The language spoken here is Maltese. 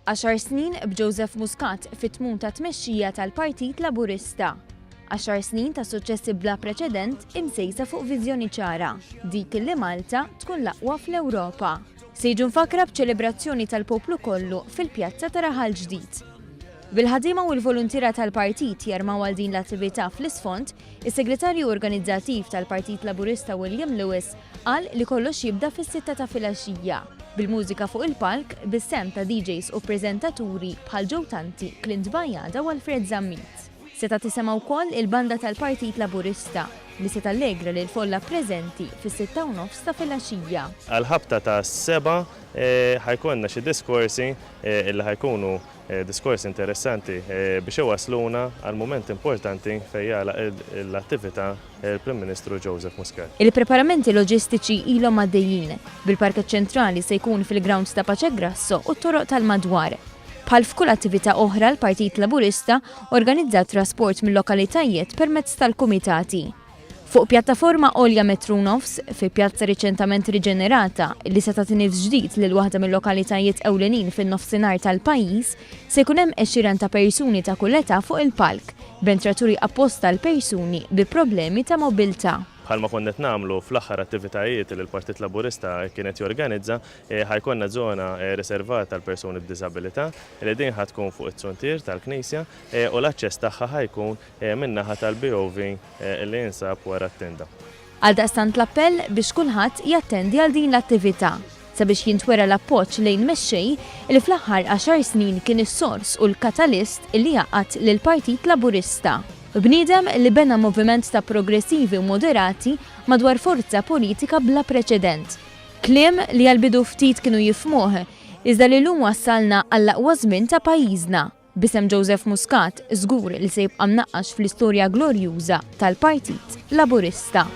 Għaxar snin b'Joseph Muscat fit-tmun tat-tmexxija tal-Partit Laburista. Għaxar snin ta' suċċessi bla preċedent imsejsa fuq viżjoni ċara, dik li Malta tkun l-aqwa fl-Ewropa. Se jiġu mfakkra b'ċelebrazzjoni tal-poplu kollu fil-pjazza ta' Raħal Ġdid. Bil-ħaddiema u l-voluntiera tal-partit jarmaw għal din l-attività fl-isfond, is-Segretarju Organizzattiv tal-Partit Laburista William Lewis Qal li kollox jibda fis-sitta ta' filgħaxija, bil-mużika fuq il-palk bis-sehem ta' DJs u preżentaturi bħal Joe Tanti, Clint Bajada u Alfred Zammit. Seta' tisema' wkoll il-banda tal-Partit Laburista li se tallegra lill-folla preżenti fis-6:30 ta' filgħaxija. Għall-ħabta tas-sebgħa ħa jkollna xi diskorsi li ħa jkunu Diskors interessanti biex iwassluna għal mument importanti fejn jagħlaq l-attività il-Prim Ministru Joseph Muscat. Il-preparamenti loġistiċi ilhom għaddejjin, bil-parkeġġ ċentrali se jkun fil-grounds ta' Pace Grasso u t-toroq tal-madwar. Bħal f'kull attività oħra l-Partit Laburista organizza t-trasport mil-lokalitajiet permezz tal-kumitati. Fuq pjattaforma għolja metru u nofs, fi pjazza riċentament riġenerata li se tagħti nifs ġdid lil waħda mil-lokalitajiet ewlenin fin-Nofsinhar tal-pajjiż, se jkun hemm għexieren ta' persuni ta' kull età fuq il-palk, b'entraturi apposta għal persuni bi problemi ta' mobilità. Bħalma konna qed nagħmlu fl-aħħar attivitajiet li l-Partit Laburista kien qed jorganizza, ħa jkollna żona riservata għal persuni b'diżabilità, li din ħa tkun fuq iz-zuntier tal-Knisja u l-aċċess tagħha ħa jkun min-naħa tal-BOV li jinsab wara t-tinda. Għaldaqstant l-appell biex kulħadd jattendi għal din l-attività sabiex jintwera l-appoġġ lejn mexxej li fl-aħħar għaxar snin kien is-sors u l-katalist li għaqqad lill-Partit Laburista. Bniedem li bena moviment ta' progressivi u moderati madwar forza politika bla preċedent. Kliem li għall-bidu ftit kienu jifhmuh, iżda li llum wassalna għall-aqwa żmien ta' pajjiżna. B'isem Joseph Muscat żgur li se jibqa' mnaqqax fl-istorja glorjuża tal-Partit Laburista.